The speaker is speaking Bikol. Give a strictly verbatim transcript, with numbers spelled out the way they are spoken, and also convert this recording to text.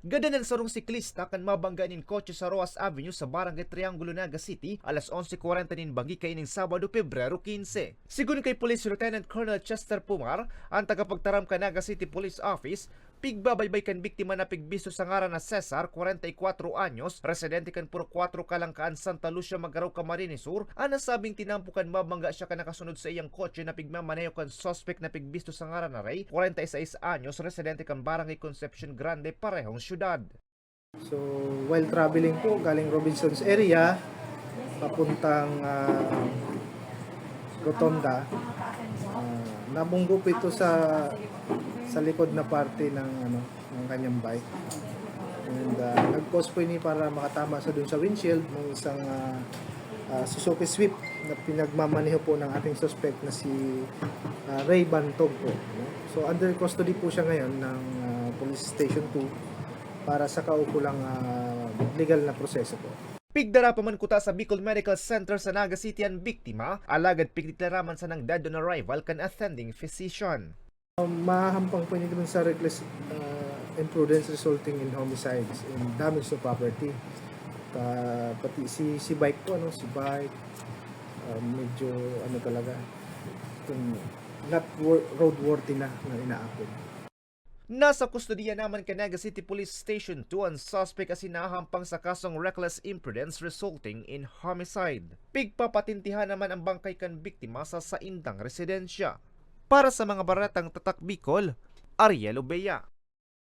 Gadan an sarong siklista kan mabangga nin kotse sa Roxas Avenue sa Barangay Triangulo, Naga City, alas onse kwarenta nin banggi kaining Sabado, Pebrero quince. Sigon kay Police Lieutenant Colonel Chester Pumar, an tagapagtaram kan Naga City Police Office, pigbabaybay kan biktima na pigbisto sa ngaran na Cesar, kwarenta y kwatro anyos, residente kan Purok Kwatro, Kalangkaan, Santa Lucia, Magarao, Camarines Sur, an nasabing tinampo kan mabangga siya kan nakasunod sa iyang kotse na pigmamaneho kan suspek na pigbisto sa ngaran na Ray, kwarenta y seis anyos, residente kan Barangay Concepcion Grande, parehong syudad. So, while traveling po, galing Robinsons area, papuntang, ah, Rotonda, ah, nabunggo po ito sa, sa likod na parte ng, ano, ng kanyang bike. And, ah, nag-pause po ini para makatama sa dun sa windshield ng isang, ah, ah, Suzuki Swift na pinagmamaneho po ng ating suspect na si, ah, Ray Bantog po, no? So, under custody po siya ngayon ng, ah, Police Station two para sa kaukulang, ah, legal na proseso po. Pigdara pa man kuta sa Bicol Medical Center sa Naga City an biktima, alagad pigdeklara man sanang dead on arrival kan attending physician. Um, mahahampang po ini dun sa reckless, ah, imprudence resulting in homicides and damage to property. Pa-, pati si, si bike po, ano, si bike, ah, medyo, ano talaga, kung not wor-, roadworthy na, na inaapod. Nasa kustodiya naman kan Naga City Police Station two an suspect asin nahahampang sa kasong reckless imprudence resulting in homicide. Pigpapatintihan naman ang bangkay kan biktima sa saindang residensya. Para sa mga baretang Tatak Bicol, Ariel Obeya.